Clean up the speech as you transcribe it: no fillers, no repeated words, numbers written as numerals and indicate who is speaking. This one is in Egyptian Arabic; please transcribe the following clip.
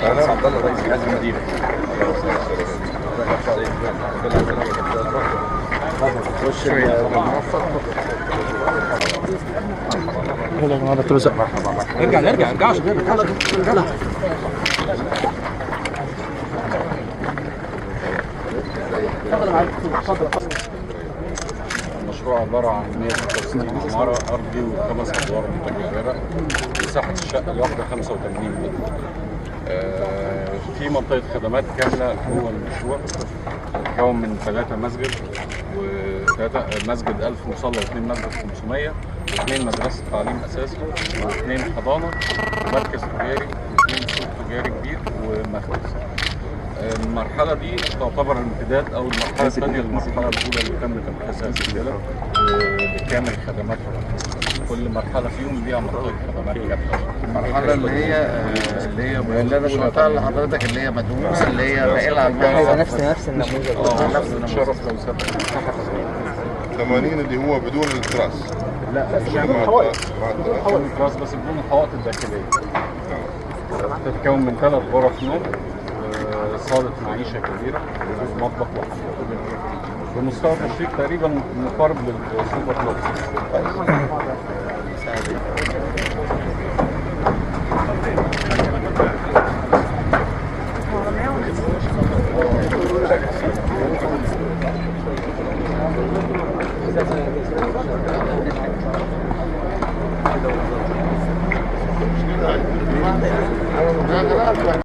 Speaker 1: اهلا عبد الله رئيس جهاز المدينة.
Speaker 2: ارجع ارجع ارجع.
Speaker 1: المشروع عبارة عن 166 عمارة أرضي وخمس أدوار متكررة، مساحة الشقة الواحدة 85 متر. في منطقة خدمات كاملة جوه المشروع، تتكون من 3 مسجد و3 مسجد 1000 مصلى و2 مسجد 500 و2 مدرسة تعليم أساسي و2 حضانة ومركز تجاري و2 سوق تجاري كبير ومخبز. المرحلة دي تعتبر الامتداد أو المرحلة الثانية للمرحلة الأولى اللي تم تنفيذها سلسلة بكامل خدماتها. كل مرحلة فيهم ليها منطقة خدمات كاملة.
Speaker 3: المرحلة اللي هي اللي أنا شرحتها لحضرتك، اللي هي مدروسة، اللي هي مائلة على الماء.
Speaker 4: نفس النموذج.
Speaker 1: نفس الشرف لو سبق
Speaker 5: 80 اللي هو بدون التراس.
Speaker 1: لا
Speaker 5: بدون الحوائط.
Speaker 1: بدون التراس، بس بدون الحوائط الداخلية. تتكون من 3 غرف نوم، صالة معيشة كبيرة، ومطبخ وحمام. بمستوى التشييد تقريبا مقارب للسوبر لوكس.